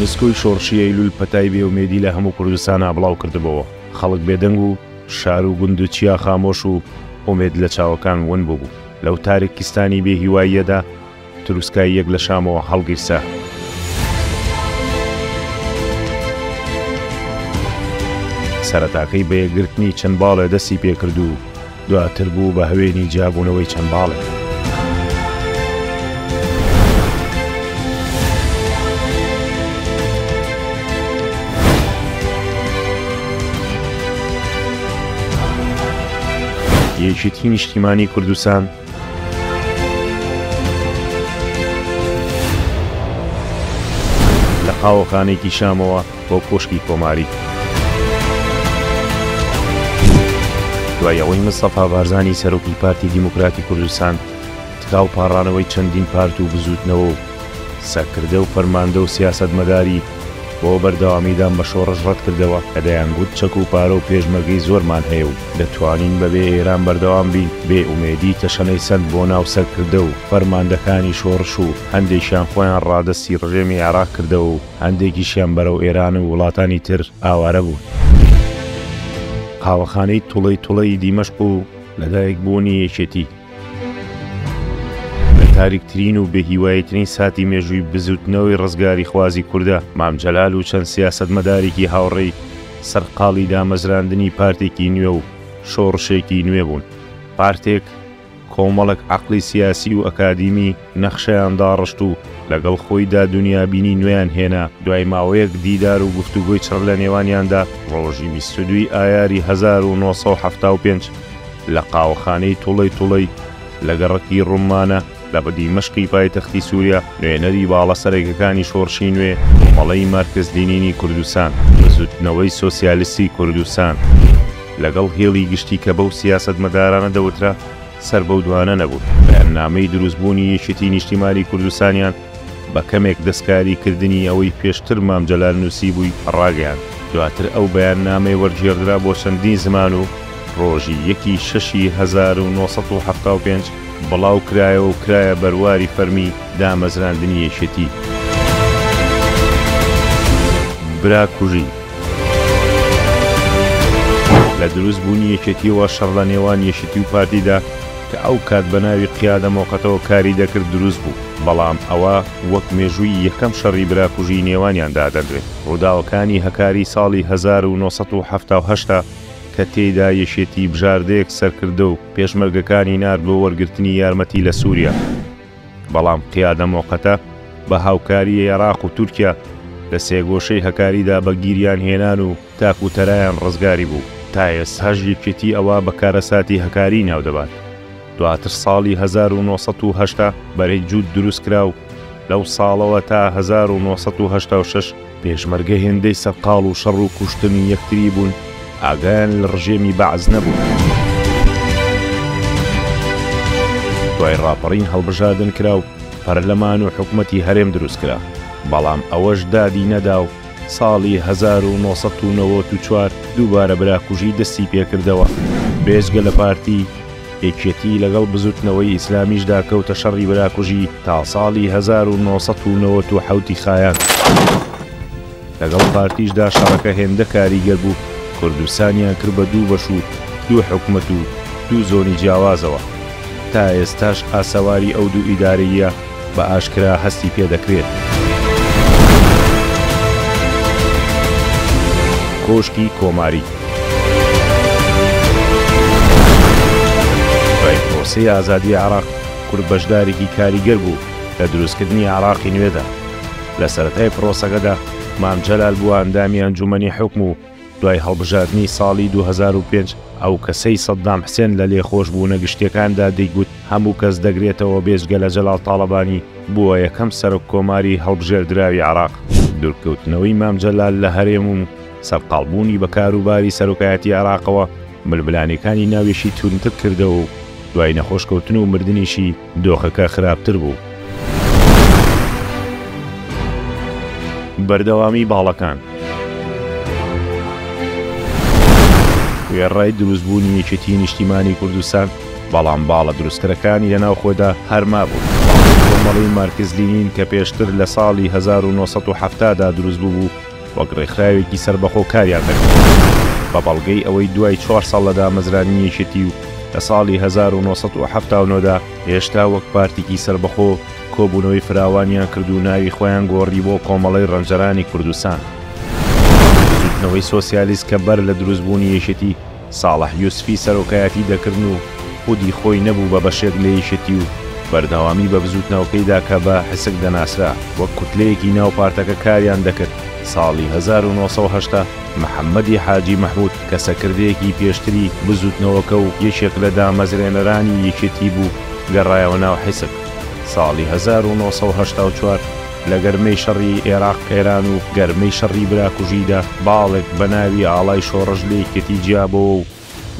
نسکۆی شۆڕشی ئەیلوول پەتای بێئومێدی لە هەموو کوردستانا بڵاو کردبۆوە. خەڵک بێدەنگ و شار و گوند و چیا خامۆش و ئومێد لە چاوەکان ون بووبوو. لەو تاریکستانی بێهیواییەدا تروسکاییەک لە شامەوە هەڵگیرسا. سەرەتاکەی بە یەکگرتنی چەند باڵێ دەستی پێکرد و دواتر بوو بە هەوێنی جیابوونەوەی چەند باڵێک. یەکێتی نیشتیمانی کوردستان لە قاوەخانەیەکی شامەوە بۆ کۆشکی کۆماری. دوای ئەوەی مستەفا بارزانی سەرۆکی پارتی دیموکراتی کوردستان تکا و پاڕانەوەی چەندین پارت و بزووتنەوە و سەرکردە و فەرماندە و سیاسەتمەداری بۆ بەردەوامیدان بە شۆڕش ڕەتکردەوە کە دەیانگوت چەک و پارە و پێشمەرگەی زۆرمان هەیە و دەتوانین بەبێ ئێران بەردەوام بین، بێ ئومێدی تەشەنەی سەند بۆ ناو سەرکردە و فەرماندەکانی شۆڕش و هەندێکیان خۆیان ڕادەستی ڕژێمی عێراق کردەوە و هەندێکیشیان بەرەو ئێران و وڵاتانی تر ئاوارە بوون. قاوەخانەی توڵەی توڵەی دیمەشق و لەدایکبوونی یەکێتی. لە تاریکترین و بێهیواییترین ساتی مێژووی بزووتنەوەی ڕزگاریخوازی کوردە، مام جەلال و چەند سیاسەتمەدارێکی هاوڕێی سەرقاڵی دامەزراندنی پارتێکی نوێ و شۆڕشێکی نوێ بوون. پارتێک کۆمەڵێک عەقڵی سیاسی و ئەکادیمی نەخشەیان داڕشت و لەگەڵ خۆیدا دونیابینی نوێیان هێنا، دوای ماوەیەک دیدار و گفتوگۆی چڕ لە نێوانیاندا، ڕۆژی 22 ی ئایاری 1975 لە قاوەخانەی توڵەی توڵەی لە گەڕەکی ڕوممانە لە دیمەشقی پایتەختی سووریا، نوێنەری باڵە سەرەکیەکانی شۆڕشی نوێ، کۆمەڵەی مارکس لینینی کوردستان، بزووتنەوەی سۆسیالیستی کوردستان، لەگەڵ هێڵی گشتی کە بەو سیاسەتمەدارانە دەوترا سەر بەو دوانە نەبوون، بەیاننامەی دروستبوونی یەکێتی نیشتیمانی کوردستانیان بە کەمێک دەستکاری کردنی ئەوەی پێشتر مام جەلال نووسیبووی ڕاگەیاند. دواتر ئەو بەیاننامەیە وەرگێڕدرا بۆ چەندین زمان و ڕۆژی یەک ی شەشی 1975 بڵاو کرایەوە و کرایە بەرواری فەرمی دامەزراندنی یەکێتی. براکوژی. لە دروست بوونی یەکێتیەوە شەڕ لە نێوان یەکێتی و پارتیدا کە ئەو کات بە ناوی قیادە مۆقەتەوە کاری دەکرد دروست بوو، بەڵام ئەوە وەک مێژووی یەکەم شەڕی براکوژی نێوانیان دادەنرێت. ڕووداوەکانی هەکاری ساڵی 1978 کە تێیدا یەکێتی بژاردەیەک سەرکردە و پێشمەرگەکانی نارد بۆ وەرگرتنی یارمەتی لە سووریا، بەڵام قیادە مۆقەتە بە هاوکاری عێراق و تورکیا لە سێگۆشەی هەکاریدا بە گیریان هێنان و تاک و تەرایان ڕزگاری بوو. تا ئێستاش یەکێتی ئەوە بە کارەساتی هەکاری ناودەبات. دواتر ساڵی 1980 بەرەی جووت دروست کرا و لەو ساڵەوە تا 1986 پێشمەرگە هێندەی سەرقاڵ و شەڕ و کوشتنی یەکتری بوون ئاگایان لە ڕژێمی بەعس نەبوو. دوای ڕاپەڕین هەڵبژاردن کرا و پەرلەمان و حکومەتی هەرێم دروست کرا، بەڵام ئەوەش دادی نەدا و ساڵی 1994 دووبارە براکوژی دەستی پێکردەوە، بێجگە لە پارتی، یەکێتی لەگەڵ بزوتنەوەی ئیسلامیشدا کەوتە شەڕی براکوژی تا ساڵی 1997 ی خایاند. لەگەڵ پارتیشدا شەڕەکە هێندە کاریگەر بوو کوردستانیان کرد بە دوو بەش و دوو حکومەت و دوو زۆنی جیاوازەوە. تا ئێستاش ئاسەواری ئەو دوو ئیدارەییە بە ئاشکرا هەستی پێ دەکرێت. کۆشکی کۆماری. دوای پرۆسەی ئازادی عێراق، کورد بەشدارێکی کاریگەر بوو لە دروستکردنی عێراقی نوێدا. لە سەرەتای پرۆسەکەدا مام جەلال بووە ئەندامی ئەنجومەنی حوکم و دوای هەڵبژاردنی ساڵی 2005 ئەو کەسەی سەدام حسێن لە لێخۆشبوونە گشتیەکاندا دەیگوت هەموو کەس دەگرێتەوە بێجگە لە جەلال تاڵەبانی بووە یەکەم سەرۆک کۆماری هەڵبژێردراوی عێراق. دوورکەوتنەوەی مام جەلال لە هەرێم و سەرقاڵبوونی بە کاروباری سەرۆکایەتی عێراقەوە ململانێکانی ناویشی توندتر کردەوە و دوای نەخۆشکەوتن و مردنیشی دۆخەکە خراپتر بوو. بەردەوامی باڵەکان. وێڕای دروستبوونی یەکێتیی نیشتیمانی کوردستان، بەڵام باڵە دروستکەرەکانی لە ناوخۆدا هەر مابوون. کۆمەڵەی مارکس لینین کە پێشتر لە ساڵی 1970 دا دروست بووبوو وەک ڕێکخراوێکی سەربەخۆ کاریان دەکرد بە بەڵگەی ئەوەی دوای چوار ساڵ لە دامەزرانی یەکێتی و لە ساڵی 1979 دا هێشتا وەک پارتێکی سەربەخۆ کۆبوونەوەی فراوانیان کرد و ناوی خۆیان گۆڕی بۆ کۆمەڵەی ڕەنجەرانی کوردستان. بزووتنەوەی سۆسیالیست کە بەر لە دروستبوونی یەکێتی ساڵح یوسفی سەرۆکایەتی دەکردن و خودی خۆی نەبوو بە بەشێک لە یەکێتی و بەردەوامی بە بزووتنەوەکەی دا کە بە حسک دەناسرا وەک کوتلەیەکی ناو پارتەکە کاریان دەکرد. ساڵی 1980 محەمەدی حاجی مەحمود کە سەکردەیەکی پێشتری بزووتنەوەکە و یەکێک لە دامەزرێنەرانی یەکێتی بوو گەڕایەوە ناو حسک. ساڵی 1984 لە گەرمەی شەڕی ئێراق ئێران و گەرمەی شەڕی براکوژیدا باڵێک بە ناوی ئاڵای شۆڕش لە یەکێتی جیابۆوە و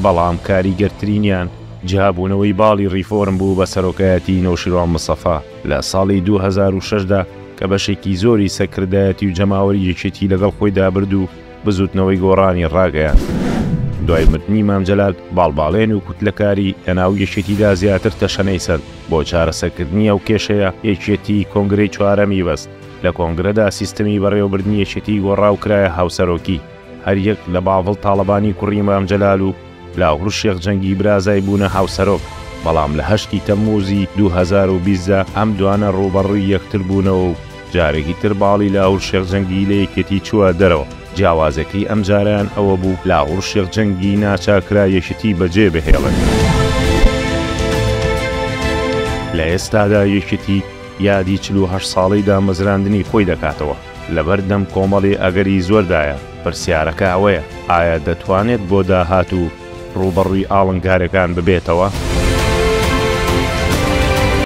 بەڵام کاریگەرترینیان جیابوونەوەی باڵی ڕیفۆرم بوو بە سەرۆکایەتی نەوشیروان مستەفا لە ساڵی 2006 دا کە بەشێکی زۆری سەرکردایەتی و جەماوەری یەکێتی لەگەڵ خۆیدا برد و بزووتنەوەی گۆڕانی ڕاگەیاند. دوای مردنی مام جەلال، باڵباڵێن و کوتلەکاری لەناو یەکێتیدا زیاتر تەشەنەی سەند. بۆ چارەسەرکردنی ئەو کێشەیە، یەکێتی کۆنگرەی چوارەمی بەست. لە کۆنگرەدا سیستمی بەڕێوەبردنی یەکێتی گۆڕا و کرایە هاوسەرۆکی. هەریەک لە باڤڵ تاڵەبانی کوڕی مام جەلال و لاهور شێخ جەنگی برازای بوونە هاوسەرۆک، بەڵام لە هەشت ی تەمموزی 2020 دا ئەم دوانە ڕووبەڕووی یەکتر بوونەوە و جارێکی تر باڵی لاهور شێخ جەنگی لە یەکێتی چووە دەرەوە، جیاوازەکەی ئەمجارەیان ئەوە بوو لاهور شێخ جەنگی ناچارکرا یەکێتی بەجێ بهێڵێت. لە ئێستادا یەکێتی یادی 48 ساڵەی دامەزراندنی خۆی دەکاتەوە، لەبەردەم کۆمەڵی ئەگەری زۆردایە، پرسیارەکە ئەوەیە ئایا دەتوانێت بۆ داهاتوو ڕووبەڕووی ئاڵنگاریەکان ببێتەوە؟